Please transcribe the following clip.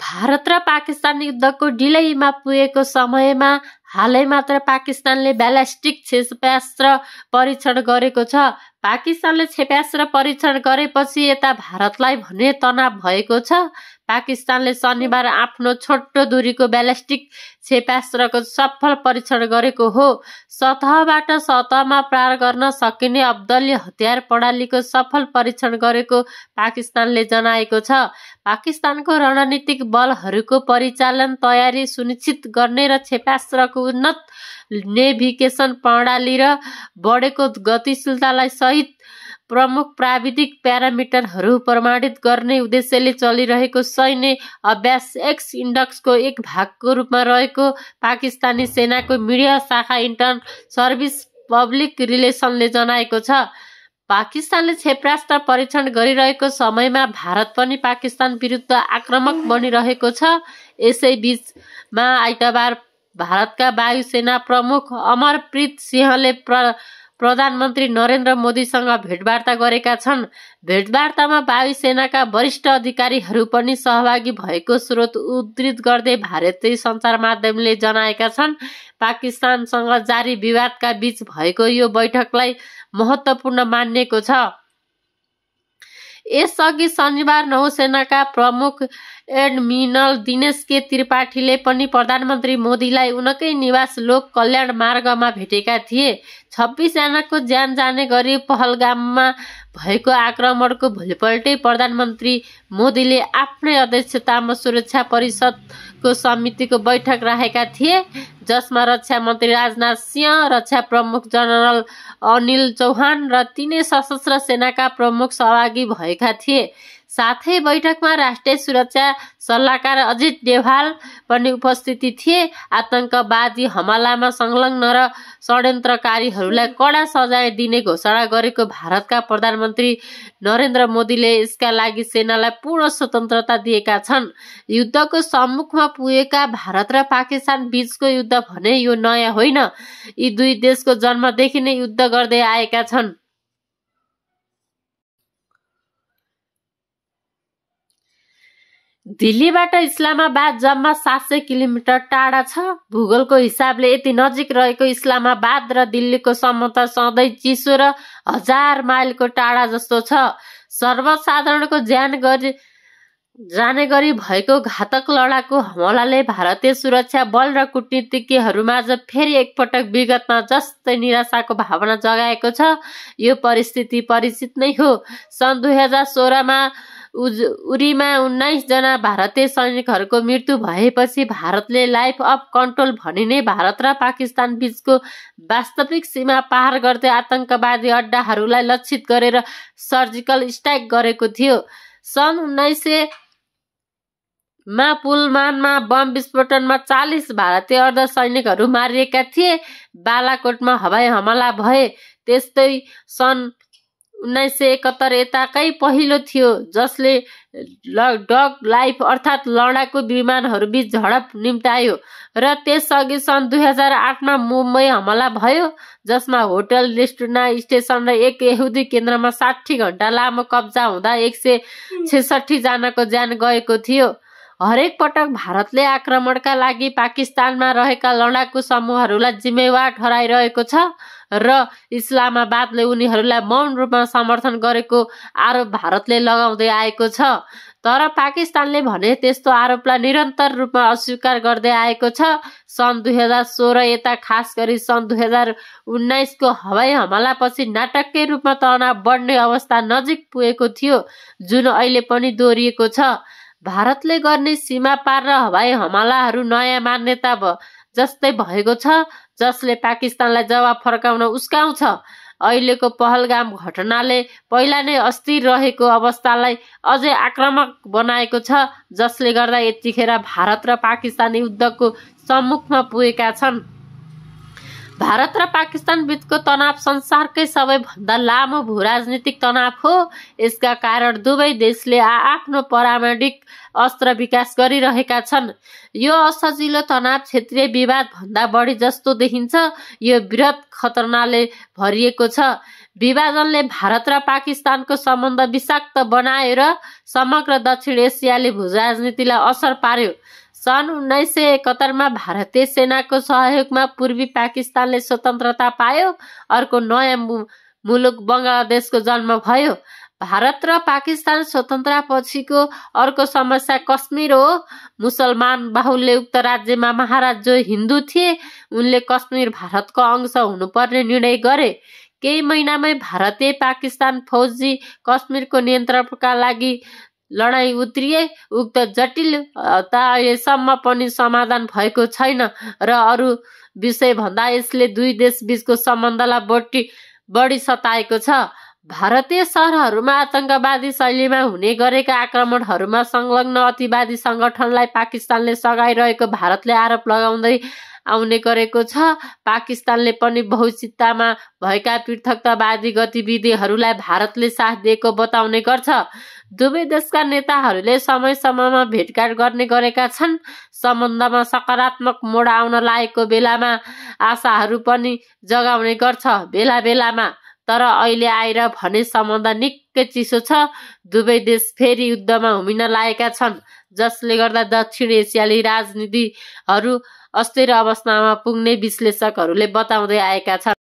भारत र पाकिस्तान युद्धको ढिलैमा पुगेको समयमा हालै मात्र पाकिस्तानले ब्यालिस्टिक क्षेपणास्त्र परीक्षण गरेको छ। पाकिस्तानले क्षेपणास्त्र परीक्षण गरेपछि यता भारतलाई भने तनाव भएको छ। पाकिस्तानले शनिबार आफ्नो छोटो दूरीको ब्यालिस्टिक क्षेपणास्त्रको सफल परीक्षण गरेको हो। सतहबाट सतहमा प्रहार गर्न सकिने अब्दली हतियार प्रणालीको सफल परीक्षण गरेको पाकिस्तानले जनाएको छ। पाकिस्तानको रणनीतिक बलहरूको परिचालन तयारी सुनिश्चित गर्ने र क्षेपणास्त्रको उन्नत नेभिगेसन प्रणाली र बढेको गतिशीलतालाई सहित प्रमुख प्राविधिक प्यारामिटरहरू प्रमाणित गर्ने उद्देश्यले चलिरहेको सैन्य अभ्यास एक्स इन्डेक्सको एक भागको रूपमा रहेको पाकिस्तानी सेनाको मिडिया शाखा इन्टर्न सर्भिस पब्लिक रिलेसनले जनाएको छ। पाकिस्तानले क्षेपणास्त्र परीक्षण गरिरहेको समयमा भारत पनि पाकिस्तान विरुद्ध आक्रामक बनिरहेको छ। यसै बीचमा आइतबार भारतका वायुसेना प्रमुख अमरप्रीत सिंहले प्रधानमन्त्री नरेन्द्र मोदीसँग भेटवार्ता गरेका छन्। भेटवार्तामा वायुसेनाका वरिष्ठ अधिकारीहरू पनि सहभागी भएको स्रोत उद्धृत गर्दै भारतीय सञ्चार माध्यमले जनाएका छन्। पाकिस्तानसँग जारी विवादका बीच भएको यो बैठकलाई महत्त्वपूर्ण मानिएको छ। यसअघि शनिबार नौसेनाका प्रमुख एडमिरल दिनेश के त्रिपाठीले पनि प्रधानमन्त्री मोदीलाई उनकै निवास लोक कल्याण मार्गमा भेटेका थिए। 26 जनाको ज्यान जाने गरी पहलगाममा भएको आक्रमणको भोलिपल्टै प्रधानमन्त्री मोदीले आफ्नै अध्यक्षतामा सुरक्षा परिषदको समितिको बैठक राखेका थिए, जसमा रक्षा मन्त्री राजनाथ सिंह, रक्षा प्रमुख जनरल अनिल चौहान र तीनै सशस्त्र सेनाका प्रमुख सहभागी भएका थिए। साथै बैठकमा राष्ट्रिय सुरक्षा सल्लाहकार अजित डोभाल पनि उपस्थित थिए। आतंकवादी हमलामा संलग्न र षड्यन्त्रकारीहरूलाई कडा सजाय दिने घोषणा गरेको भारतका प्रधानमन्त्री नरेन्द्र मोदीले यसका लागि सेनालाई पूर्ण स्वतन्त्रता दिएका छन्। युद्धको सम्मुखमा पुगेका भारत र पाकिस्तान बीचको युद्ध भने यो नयाँ होइन। यी दुई देशको जन्मदेखि नै युद्ध गर्दै आएका छन्। दिल्लीबाट इस्लामाबाद जम्मा 700 किलोमिटर टाढा छ। भूगोलको हिसाबले यति नजिक रहेको इस्लामाबाद र दिल्लीको सम्बन्ध सधैँ चिसो र 1000 माइलको टाढा जस्तो छ। सर्वसाधारणको ज्यान जाने गरी भएको घातक लडाकु हमलाले भारतीय सुरक्षा बल र कूटनीतिज्ञहरूमाझ फेरि एकपटक विगतमा जस्तै निराशाको भावना जगाएको छ। यो परिस्थिति परिचित नै हो। सन् 2016मा उरीमा 19 जना भारतीय सैनिकहरूको मृत्यु भएपछि भारतले लाइफ अफ कन्ट्रोल भनिने भारत र पाकिस्तान बीचको वास्तविक सीमा पार गर्दै आतंकवादी अड्डाहरूलाई लक्षित गरेर सर्जिकल स्ट्राइक गरेको थियो। सन् 1900 मा पुलवामा बम विस्फोटनमा 40 भारतीय अर्धसैनिकहरू मारिएका थिए। बालाकोटमा हवाई हमला भए। त्यस्तै सन् 1971 यताकै पहिलो थियो जसले डग लाइफ अर्थात् लडाकु विमानहरूबीच झडप निम्तायो र त्यसअघि सन् 2008 मा मुम्बई हमला भयो, जसमा होटल, रेस्टुरेन्ट, स्टेसन र एक यहुदी केन्द्रमा 60 घण्टा लामो कब्जा हुँदा 166 जनाको ज्यान गएको थियो। हरेक पटक भारतले आक्रमणका लागि पाकिस्तानमा रहेका लडाकु समूहहरूलाई जिम्मेवार ठहराइरहेको छ र इस्लामाबादले उनीहरूलाई मौन रूपमा समर्थन गरेको आरोप भारतले लगाउँदै आएको छ। तर पाकिस्तानले भने त्यस्तो आरोपलाई निरन्तर रूपमा अस्वीकार गर्दै आएको छ। सन् 2016 यता खास गरी सन् 2019 को हवाई हमलापछि नाटकीय रूपमा तनाव बढ्ने अवस्था नजिक पुगेको थियो, जुन अहिले पनि दोहोरिएको छ। भारतले गर्ने सीमा पार र हवाई हमलाहरू नयाँ मान्यता जस्तै भएको छ, जसले पाकिस्तानलाई जवाब फर्काउन उस्काउँछ। अहिलेको पहलगाम घटनाले पहिला नै अस्थिर रहेको अवस्थालाई अझै आक्रामक बनाएको छ, जसले गर्दा यतिखेर भारत र पाकिस्तान युद्धको सम्मुखमा पुगेका छन्। भारत र पाकिस्तान बीचको तनाव संसारकै सबैभन्दा लामो भूराजनीतिक तनाव हो। यसका कारण दुवै देशले आफ्नो परमाणुक अस्त्र विकास गरिरहेका छन्। यो असजिलो तनाव क्षेत्रीय विवाद भन्दा बढी जस्तो देखिन्छ। यो वृहत खतराले भरिएको छ। विभाजनले भारत र पाकिस्तानको सम्बन्ध विषाक्त बनायो र समग्र दक्षिण एसियाली भूराजनीतिलाई असर पार्यो। सन् 1971 भारतीय सेनाको सहयोगमा पूर्वी पाकिस्तानले स्वतन्त्रता पायो। अर्को नयाँ मुलुक बङ्गलादेशको जन्म भयो। भारत र पाकिस्तान स्वतन्त्रतापछिको अर्को समस्या कश्मीर हो। मुसलमान बाहुल्य उक्त राज्यमा महाराज जो हिन्दू थिए उनले कश्मीर भारतको अंश हुनुपर्ने निर्णय गरे। केही महिनामै भारतीय पाकिस्तान फौजी कश्मीरको नियन्त्रणका लागि लडाईँ उत्रिए। उक्त जटिलता अहिलेसम्म पनि समाधान भएको छैन र अरू विषयभन्दा यसले दुई देशबीचको सम्बन्धलाई बढी सताएको छ। भारतीय सहरहरूमा आतंकवादी शैलीमा हुने गरेका आक्रमणहरूमा संलग्न अतिवादी संगठनलाई पाकिस्तानले सघाइरहेको भारतले आरोप लगाउँदै आउने गरेको छ। पाकिस्तानले पनि बहुचित्तामा भएका पृथकतावादी गतिविधिहरूलाई भारतले साथ दिएको बताउने गर्छ। दुवै देशका नेताहरूले समय समयमा भेटघाट गर्ने गरेका छन्। सम्बन्धमा सकारात्मक मोड आउन लागेको बेलामा आशाहरू पनि जगाउने गर्छ बेला बेलामा। तर अहिले आएर भने सम्बन्ध निकै चिसो छ। दुवै देश फेरि युद्धमा हुमिन लागेका छन्, जसले गर्दा दक्षिण एसियाली राजनीतिहरू अस्थिर अवस्थामा पुग्ने विश्लेषकहरूले बताउँदै आएका छन्।